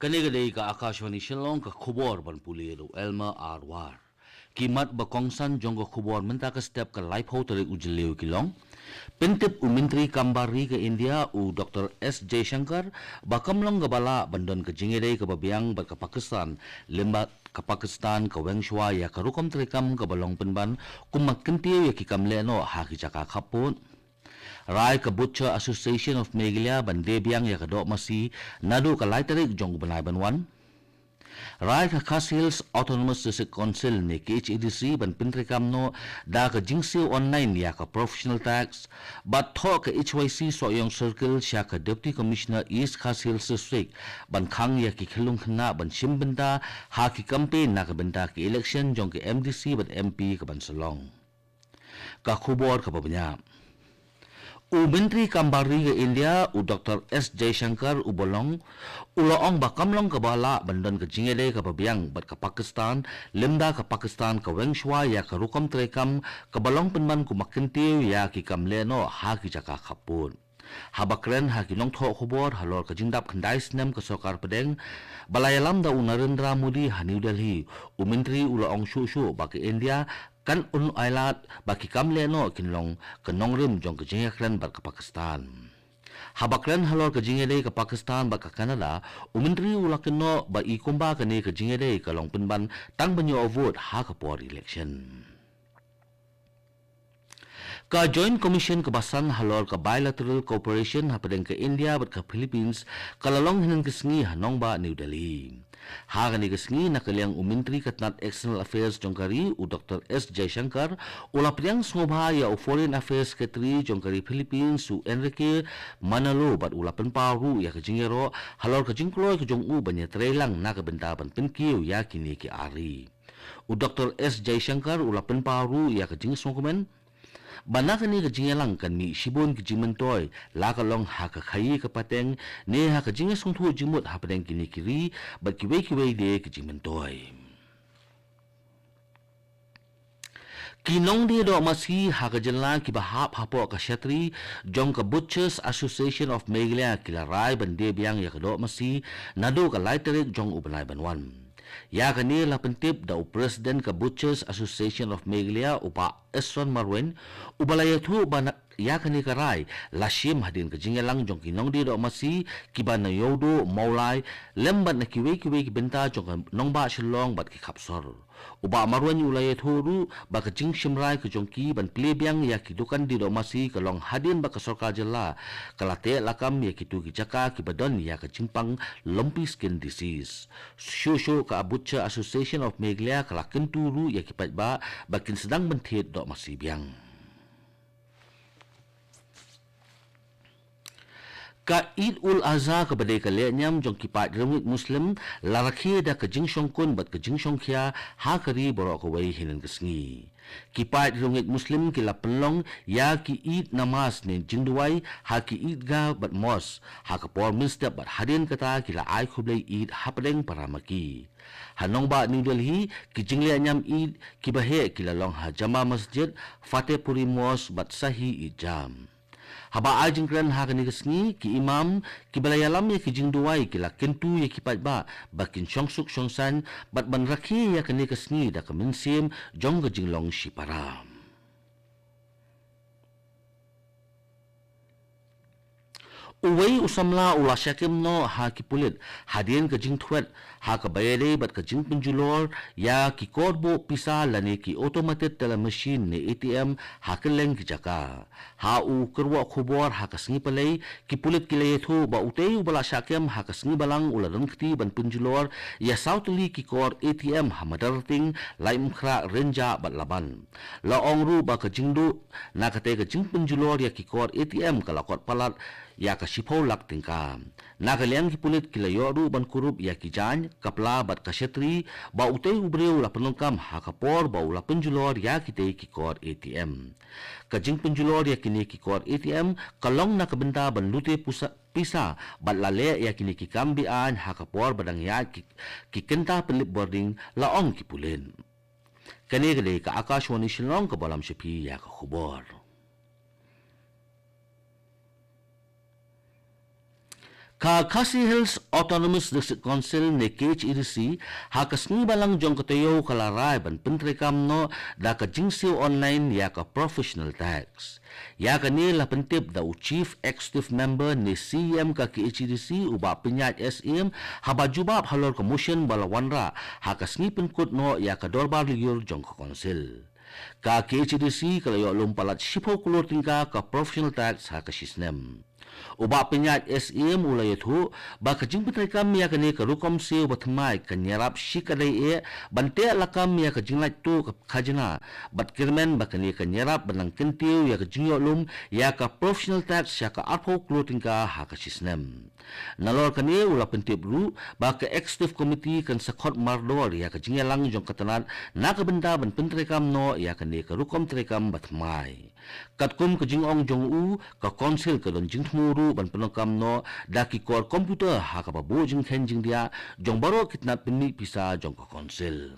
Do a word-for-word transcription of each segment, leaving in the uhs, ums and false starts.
Kane ka dei ka Akashvani Shillong, ka khubor ban pule da u Elmer R War. Ki mat ba kongsan jong ka khubor mynta ka step ka laiphew tarik u Jylliew ki long: pyntip u Myntri Kam Bar Ri ka India u Doktor S Jaishankar ba kam long kaba lah ban don ka jingïadei kaba biang bad ka Pakistan, lymda ka Pakistan ka weng shuwa ïa ka rukom treikam kaba long pynban kum ba kyntiew ïa ki kam lehnoh ha ki jaka khappud. Rai ka Butcher Association of Meghalaya ban die biang ïa ka doh masi naduh ka lai tarik jong u bnai ban wan. Rai ka Khasi Hills Autonomous District Council ne K H A D C ban pyntreikam noh da ka jingsiew online ïa ka professional tax. Bad thoh ka H Y C Sohiong Circle sha ka Deputy Commissioner East Khasi Hills District ban khang ïa ki khyllung khynnah ban shim bynta ha ki campaign na ka bynta ki election jong ka M D C bad M P kaban sa long. Ka khubor kaba bniah. U Myntri Kam Bar Ri ka India u Doktor S Jaishankar uba long, u la ong ba kam long kaba lah ban don ka jingïadei kaba biang bad ka Pakistan, lymda ka Pakistan ka weng shuwa ïa ka rukom treikam kaba long pynban kum ba kyntiew ïa ki kam lehnoh ha ki jaka khappud. Haba kren ha ki nongthoh khubor halor ka jingdap khyndai snem ka sorkar pdeng ba la ïalam da u Narendra Modi ha New Delhi, u Myntri u la ong shuh shuh ba ka India kan ym ailad ba ki kam lehnoh kin long ka nongrim jong ka jingïakren bad ka Pakistan. Haba kren halor ka jingïadei ka Pakistan bad ka Canada, u Myntri u la kynnoh ba i kumba kane ka jingïadei ka long pynban tang ban ïoh vote ha ka por election. Ka Joint Commission kaba san halor ka bilateral cooperation hapdeng ka India bad ka Philippines ka la long hynnin ka sngi ha nongbah New Delhi. Ha kane ka sngi, na ka liang u Myntri ka tnat External Affairs jong ka ri u Doktor S Jaishankar u la pdiang sngewbha ïa u Foreign Affairs Secretary jong ka ri Philippines u Enrique Manalo bad u la pynpaw ruh ïa ka jingïaroh halor ka jingkloi ka jong u ban ïatreilang na ka bynta ban pynkiew ïa kine ki ar ri. U Doktor S Jaishankar u la pynpaw ruh ïa ka jingsngewkmen ba na kane ka jingïalang kan mih shibun ki jingmyntoi, la ka long ha ka khaïi ka pateng ne ha ka jingïasngewthuh jingmut hapdeng kine ki ri bad kiwei kiwei de ki jingmyntoi. Ki nongdie doh masi ha ka jylla kiba hap hapoh ka shatri jong ka Butchers Association of Meghalaya ki la rai ban die biang ïa ka doh masi naduh ka lai tarik jong u bnai ban wan. Ïa kane la pyntip da u President ka Butchers Association of Meghalaya u Bah Esron Marwein, uba la ïathuh ba na, ïa kane ka rai la shim hadien ka jingïalang jong ki nongdie doh masi kiba na Ïewduh, Mawlai lem bad na kiwei kiwei ki bynta jong ka nongbah Shillong bad ki khap sor. U Bah Marwein u la ïathuh ruh ba ka jingshim rai ka jong ki ban plie biang ïa ki dukan die doh masi ka long hadien ba ka sorkar jylla ka la teh lakam ïa kito ki jaka kiba don ïa ka jingpang lumpy skin disease. Shuh shuh ka Butcher Association of Meghalaya ka la kyntu ruh ïa ki paidbah ba kin sdang ban thied doh masi biang. Ka Eid ul Adha kaba dei ka lehniam jong ki paid riewngeit Muslim la rakhe da ka jingshongkun bad ka jingshongkhia ha ka ri baroh kawei hynnin ka sngi. Ki paid riewngeit Muslim ki la pynlong ïa ki Eid Namaz ne jingduwai ha ki Eidgah bad Mosque ha ka por mynstep bad hadien kata ki la ai khublei Eid hapdeng para ma ki. Ha nongbah New Delhi, ki jinglehniam Eid kiba heh ki la long ha Jama Masjid, Fatehpuri Mosque bad Shahi Eidgah. Haba ai jingkren ha kane ka sngi, ki imam kiba la ïalam ïa ki jingduwai ki la kyntu ïa ki paidbah ba kin shongsuk shongsaiñ bad ban rakhe ïa kane ka sngi da ka mynsiem jong ka jinglong shipara. Uwei u samla u la shah kem noh ha ki pulit hadien ka jingthwet ha kaba ïadei bad ka jingpynjulor ïa ki kor buh pisa lane ki automated teller machine ne A T M ha kylleng ki jaka. Ha u kyrwoh khubor ha ka sngi Palei, ki pulit ki la ïathuh ba utei uba la shah kem ha ka sngi Balang u la don kti ban pynjulor ïa saw tylli ki kor A T M ha Madarting, Laitumkhrah, Rynjah bad Laban. La ong ruh ba ka jingduh na katei ka jingpynjulor ïa ki kor A T M ka la kot palat ïa ka shiphew lak tyngka. Na ka liang ki pulit ki la ïoh ruh ban kurup ïa ki jaiñ, ka pla bad ka shatri ba utei u briew u la pyndonkam ha ka por ba u la pynjulor ïa kitei ki kor A T M. Ka jingpynjulor ïa kine ki kor A T M ka long na ka bynta ban lute pusa, pisa bad la leh ïa kine ki kam be-aiñ ha ka por ba dang ïaid ki, ki kynta pynlip bording, la ong ki pulit. Kane ka dei ka Akashvani Shillong kaba lam sha phi ïa ka khubor. Ka Khasi Hills Autonomous District Council ne K H A D C, ha ka sngi Balang jong ka taïew ka la rai ban pyntreikam noh da ka jingsiew online ïa ka professional tax. Ïa kane la pyntip da u Chief Executive Member ne C E M ka K H A D C, u Bah Pyniaid S M, haba jubab halor ka motion ba la wanrah ha ka sngi pynkut noh ïa ka dorbar lyiur jong ka Council. Ka K H A D C ka la ïoh lum palat shiphew klur tyngka ka professional tax ha ka shisnem. U Bah Pyniaid S M u la ïathuh ba ka jingpyntreikam ïa kane ka rukom siew ba thymmai kan ïarap shikatdei eh ban teh lakam ïa ka jinglait tuh ka khajna, bad kyrmen ba kane kan ïarap ban nang kyntiew ïa ka jingïoh lum ïa ka professional tax sha ka arphew klur tyngka ha ka shisnem. Nalor kane u la pyntip ruh ba ka Executive Committee kan sa khot mardor ïa ka jingïalang jong ka tnat na ka bynta ban pyntreikam noh ïa kane ka rukom treikam ba thymmai. Katkum ka jingong jong u, ka Council ka don jingthmu ruh ban pyndonkam noh da ki kor computer ha kaba buh jingkheiñ jingdiah jong baroh ki tnat pynmih pisa jong ka Council.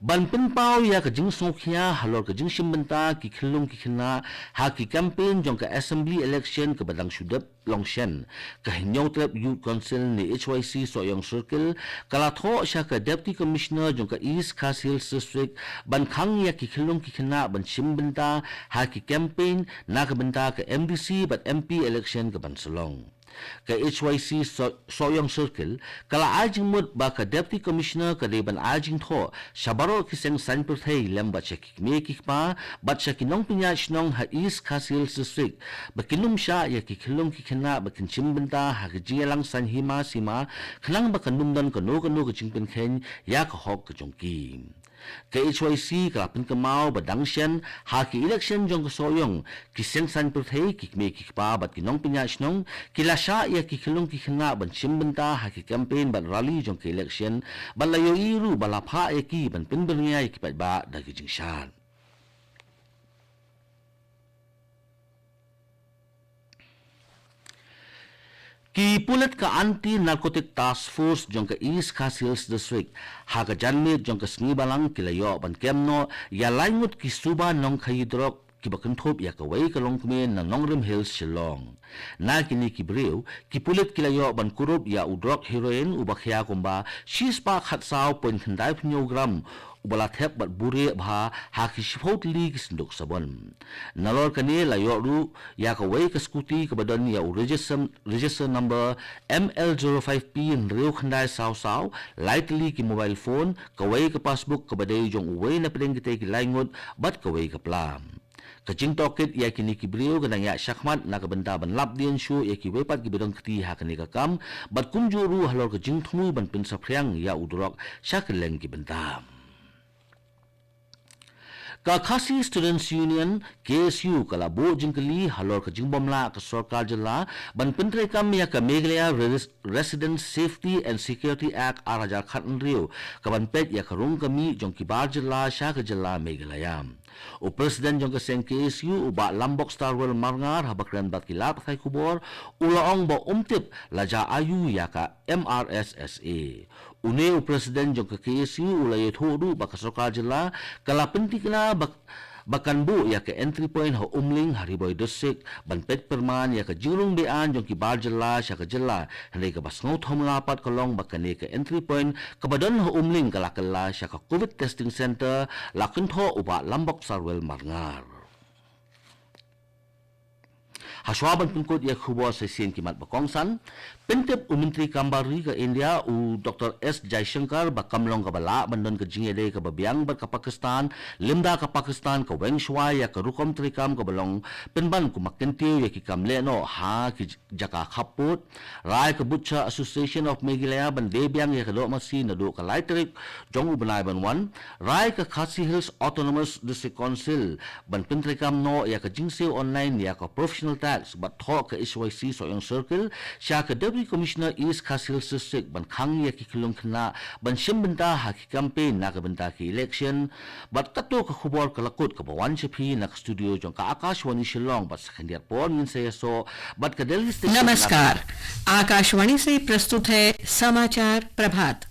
Ban pynpaw ïa ka jingsngewkhia halor ka jingshim bynta ki khyllung ki khynnah ha ki campaign jong ka Assembly Election kaba dang shu dep long shen, ka Hynñiewtrep Youth Council ne H Y C Sohiong Circle ka la thoh sha ka Deputy Commissioner jong ka East Khasi Hills District ban khang ïa ki khyllung ki khynnah ban shim bynta ha ki campaign na ka bynta ka M D C bad M P election kaban sa long. Ka H Y C So-, Sohiong Circle ka la ai jingmut ba ka Deputy Commissioner ka dei ban ai jingthoh sha baroh ki seng saiñ pyrthei lem bad sha ki kmie ki kpa bad sha ki nongpynïaid shnong ha East Khasi Hills District ba kin ym shah ïa ki khyllung ki khynnah ba kin shim bynta ha ka jingïalang saiñ hima sima, khnang ba kan ym don kano kano ka jingpynkheiñ ïa ka hok ka jong ki. Ka H Y C ka la pynkynmaw ba dang shen ha ki election jong ka Sohiong, ki seng saiñ pyrthei, ki kmie ki kpa bad ki nongpynïaid shnong ki la shah ïa ki khyllung ki khynnah ban shim bynta ha ki campaign bad rally jong ka election, bad la ïohi ruh ba la phah ïa ki ban pynbyrngia ïa ki paidbah da ki jingshad. Ki pulit ka Anti Narcotic Task Force jong ka East Khasi Hills District ha ka janmiet jong ka sngi Balang ki la ïoh ban kem noh ïa lai ngut ki suba nongkhaïi drok kiba kynthup ïa kawei ka longkmie na Nongrim Hills, Shillong. Na kine ki briew, ki pulit ki la ïoh ban kurup ïa u drok heroin uba khia kumba shispah khatsaw point khyndai phew gram, uba la thep bad buhrieh bha ha ki shiphew tylli ki synduk sabon. Nalor kane la ïoh ruh ïa kawei ka scooty kaba don ïa u register, register number M L zero five P hynriew khyndai saw saw, lai tylli ki mobile phone, kawei ka passbook kaba dei jong uwei na pdeng kitei ki lai ngut, bad kawei ka pla. Ka jingtohkit ïa kine ki briew ka dang ïaid shakhmat na ka bynta ban lap dien shuh ïa kiwei pat kiba don kti ha kane ka kam, bad kumjuh ruh halor ka jingthmu ban pynsaphriang ïa u drok sha kylleng ki bynta. Ka Khasi Students Union, K S U, ka la buh jingkylli halor ka jingbymlah ka sorkar jylla ban pyntreikam ïa ka Meghalaya Res-, Resident Safety and Security Act ar hajar khathynriew, kaban peit ïa ka rung ka mih jong ki bar jylla sha ka jylla Meghalaya. U President jong ka seng K S U, u Bah Lambok Starwell Marngar, haba kren bad ki lad pathai khubor, u la ong ba um tip la jia aiu ïa ka M R S S A. Une u President jong ka K S U u la ïathuh ruh ba ka sorkar jylla ka la pynthikna ba, ba kan buh ïa ka entry point ha Umling ha Ri Bhoi District ban peit pyrman ïa ka jingrung be-aiñ jong ki bar jylla sha ka jylla, hynrei kaba sngewthomla pat ka long ba kane ka entry point kaba don ha Umling ka la kylla sha ka Covid Testing Center, la kynthoh u Bah Lambok Starwell Marngar. Hashwa ban pynkut ïa ka khubor sa shisien ki mat ba kongsan, pyntip u Myntri Kam Bar Ri ka India, u Doctor S Jaishankar, ba kam long kaba lah ban don ka jingïadei kaba biang bad ka Pakistan, lymda ka Pakistan ka weng shwa ïa ka rukom treikam kaba long pynban kum ka kyntiew ïa ki kam lehnoh ha ki jaka khappud. Rai ka Butcher Association of Meghalaya ban die biang ïa ka dohmasi naduh ka lai tarik jong u bnai ban wan. Rai ka Khasi Hills Autonomous District Council ban pyntreikam noh ïa ka jingsiew online ïa ka professional tax, bad thoh ka H Y C Sohiong Circle sha ka Deputy Commissioner East Khasi Hills District ban khang ïa ki khyllung khynnah ban shim bynta ha ki campaign na ka bynta ki election. Bad kato ka khubor ka la kut kaba wan sha phi na ka studio jong ka Akashvani Shillong, bad sa khyndiat por ngin sa ïasoh bad ka Delhi Station. नमस्कार, आकाशवाणी से प्रस्तुत है समाचार प्रभात।